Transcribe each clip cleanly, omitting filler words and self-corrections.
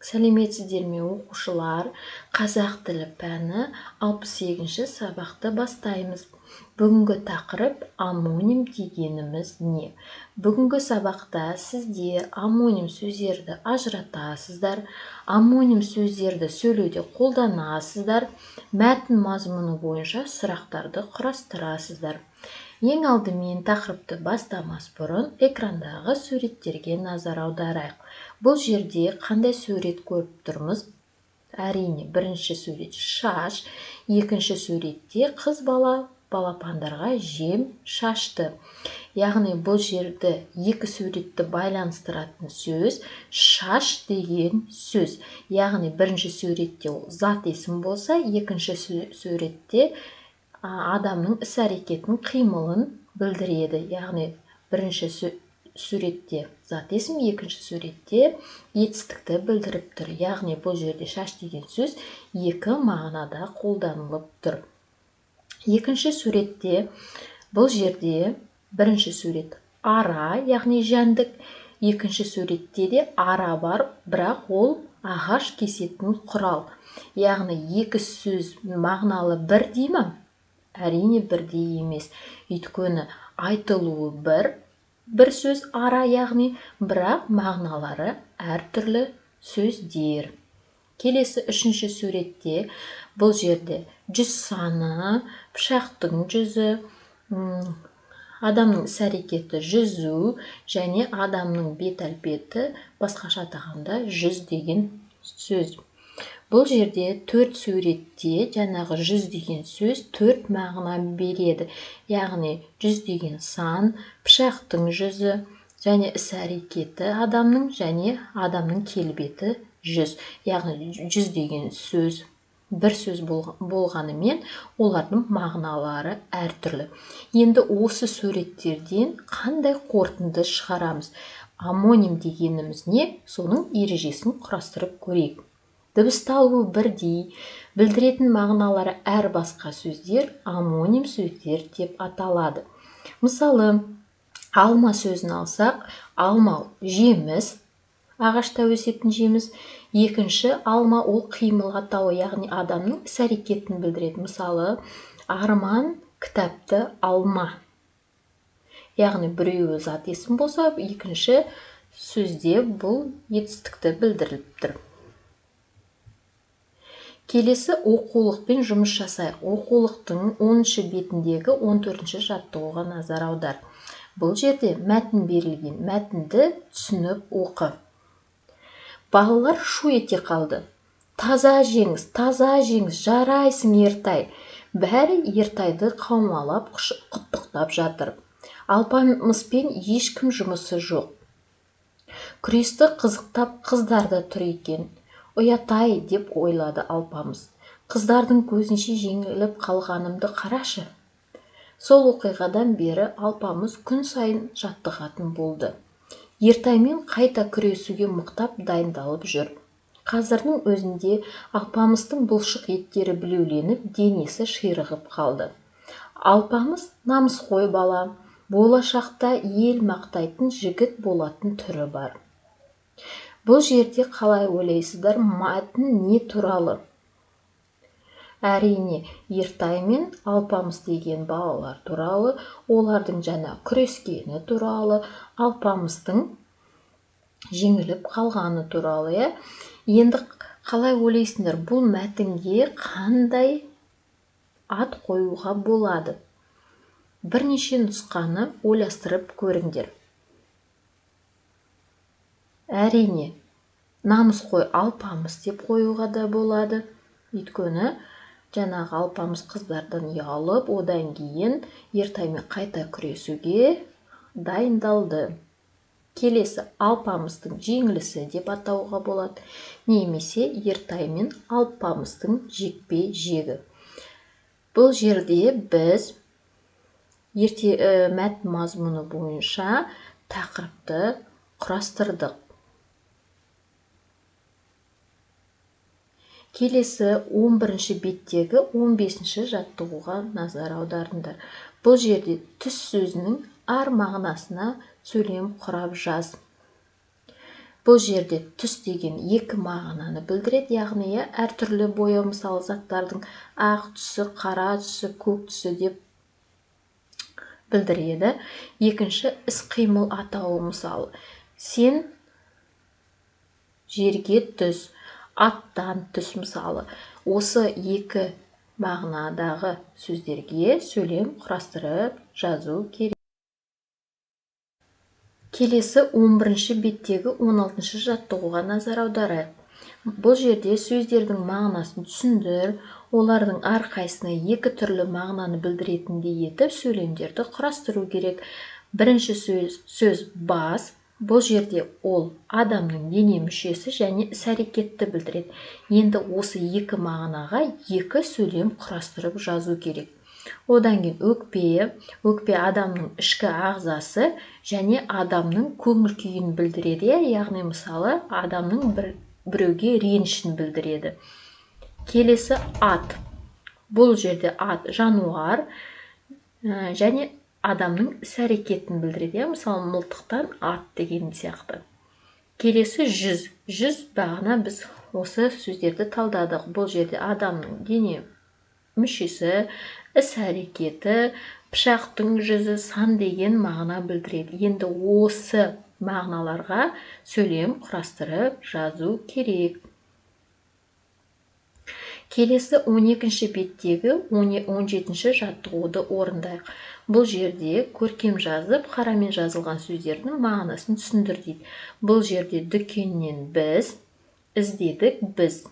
Сәлеметсіздер ме, оқушылар? Қазақ тілі пәні 68-ші сабақты бастаймыз. Бүгінгі тақырып омоним дегеніміз не? Бүгінгі сабақта сіздер омоним сөздерді ажыратасыздар, омоним сөздерді сөйлеуде қолданасыздар, мәтін мазмұны бойынша сұрақтарды құрастырасыздар. Ең алдымен тақырыпты бастамас бұрын экрандағы суреттерге назар аударайық. Бұл жерде қандай сурет көріп тұрмыз? Әрине, бірінші сурет шаш, екінші суретте қыз бала балапандарға жем шашты. Яғни бұл жерді екі суретті байланыстыратын сөз шаш деген сөз. Яғни бірінші суретте ол зат есім болса, екінші суретте адамның іс-әрекетін, қимылын білдіреді. Яғни бірінші суретте зат есім, екінші суретте етістікті білдіріп тұр. Яғни бұл жерде шаш деген сөз екі мағынада қолданылып тұр. Екінші суретте бұл жерде бірінші сурет ара, яғни жәндік. Екінші суретте де ара бар, бірақ ол ағаш кесетін құрал. Яғни екі сөз мағыналы бірдей ме? Әрине бірдей емес. Өйткені айтылуы бір сөз ара, яғни бірақ мағыналары әртүрлі сөздер. Келесі үшінші суретте бұл жерде жүз саны, пышақтың жүзі, адамның іс-әрекеті жүзу және адамның бет әлпеті, басқаша атағанда жүз деген сөз. Бұл жерде төрт суретте жаңағы жүз деген сөз төрт мағына береді. Яғни жүз деген сан, пышақтың жүзі және іс-әрекеті адамның және адамның келбеті жүз. Яғни жүз деген сөз бір сөз болғанымен олардың мағыналары әртүрлі. Енді осы суреттерден қандай қорытынды шығарамыз? Омоним дегеніміз не? Соның ережесін құрастырып көрейік. Дыбысталуы бірдей, білдіретін мағыналары әр басқа сөздер омоним сөздер деп аталады. Мысалы, алма сөзін алсақ, алма жеміс, ағашта өсетін жеміс. Екінші алма ол қимыл атауы, яғни адамның іс-әрекетін білдіреді. Мысалы, Арман кітапты алма. Яғни біреуі зат есім болса, екінші сөзде бұл етістікті білдіріліп тұр. Келесі оқулықпен жұмыс жасайық. Оқулықтың 10-шы бетіндегі 14-ші жаттығуға назар аудар. Бұл жерде мәтін берілген. Мәтінді түсініп оқы. Балалар шу ете қалды. Таза жеңіс, таза жеңіс, жарайсың Ертай. Бәрі Ертайды қаумалап, құттықтап жатыр. Алпамыспен ешкім жұмысы жоқ. Күресті қызықтап қыздар да тұр екен. Ұятай деп ойлады Алпамыс. Қыздардың көзінше жеңіліп қалғанымды қарашы. Сол оқиғадан бері Алпамыс күн сайын жаттығатын болды. Ертаймен қайта күресуге мықтап дайындалып жүр. Қазірдің өзінде Алпамыстың бұлшық еттері білеуленіп, денесі ширығып қалды. Алпамыс намысқой бала, болашақта ел мақтайтын жігіт болатын түрі бар. Бұл жерде қалай ойлайсыздар, мәтін не туралы? Әрине, Ертай мен Алпамыс деген балалар туралы, олардың жаңа күрескені туралы, Алпамыстың жеңіліп қалғаны туралы, иә? Енді қалай ойлайсыңдар, бұл мәтінге қандай ат қоюға болады? Бірнеше нұсқаны ойластырып көріңдер. Әрине, намысқой Алпамыс деп қоюға да болады. Өйткені жаңағы Алпамыс қыздардан ұялып, одан кейін Ертаймен қайта күресуге дайындалды. Келесі Алпамыстың жеңілісі деп атауға болады, немесе Ертай мен Алпамыстың жекпе-жегі. Бұл жерде біз мәтін мазмұны бойынша тақырыпты құрастырдық. Келесі 11-ші беттегі 15-ші жаттығуға назар аударыңдар. Бұл жерде түс сөзінің ар мағынасына сөйлем құрап жаз. Бұл жерде түс деген екі мағынаны білдіреді, яғни әртүрлі бояу, мысалы заттардың ақ түсі, қара түсі, көк түсі деп білдіреді. Екінші іс-қимыл атауы, мысалы сен жерге түс, аттан түс, мысалы. Осы екі мағынадағы сөздерге сөйлем құрастырып жазу керек. Келесі 11 беттегі 16 жаттығуға назар аударайық. Бұл жерде сөздердің мағынасын түсіндір, олардың әрқайсысына екі түрлі мағынаны білдіретіндей етіп сөйлемдерді құрастыру керек. Бірінші сөз бас. Бұл жерде ол адамның дене мүшесі және іс-әрекетті білдіреді. Енді осы екі мағынаға екі сөйлем құрастырып жазу керек. Одан кейін өкпе. Өкпе адамның ішкі ағзасы және адамның көңіл күйін білдіреді, яғни мысалы адамның біреуге ренішін білдіреді. Келесі ат. Бұл жерде ат жануар және адамның іс-әрекетін білдіреді, мысалы мылтықтан ат деген сияқты. Келесі жүз. Жүз бағана біз осы сөздерді талдадық. Бұл жерде адамның дене мүшесі, іс-әрекеті, пышақтың жүзі, сан деген мағына білдіреді. Енді осы мағыналарға сөйлем құрастырып жазу керек. Келесі 12 беттегі 17 жаттығуды орындайық. Бұл жерде көркем жазып, қарамен жазылған сөздердің мағынасын түсіндір дейді. Бұл жерде дүкеннен біз, іздедік біз.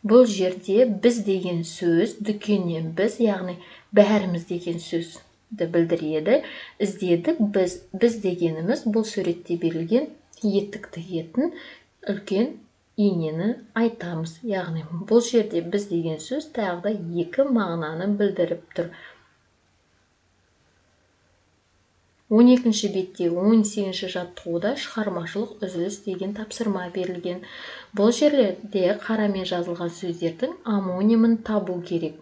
Бұл жерде біз деген сөз, дүкеннен біз, яғни бәріміз деген сөзді білдіреді. Іздедік біз, біз дегеніміз бұл суретте берілген етік тігетін үлкен инені айтамыз. Яғни бұл жерде біз деген сөз тағы да екі мағынаны білдіріп тұр. 12 бетте 18 жаттығуда шығармашылық үзіліс деген тапсырма берілген. Бұл жерлерде қарамен жазылған сөздердің омонимін табу керек.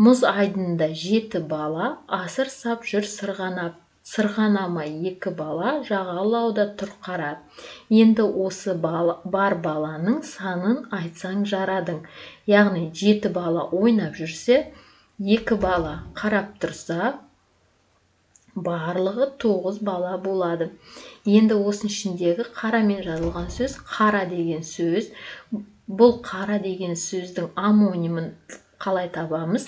Мұз айдынында 7 бала асыр сап жүр сырғанап. Сырғанамай 2 бала жағалауда тұр қарап. Енді осы бар баланың санын айтсаң жарадың. Яғни 7 бала ойнап жүрсе, 2 бала қарап тұрса, барлығы 9 бала болады. Енді осының ішіндегі қарамен жазылған сөз қара деген сөз. Бұл қара деген сөздің омонимін қалай табамыз?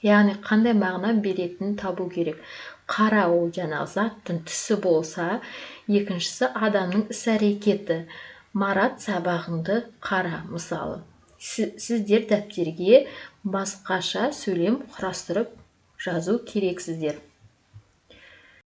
Яғни қандай мағына беретінін табу керек. Қара ол жаңағы заттың түсі болса, екіншісі адамның іс-әрекеті. Марат сабағыңды қара, мысалы. Сіздер дәптерге басқаша сөйлем құрастырып жазу керексіздер.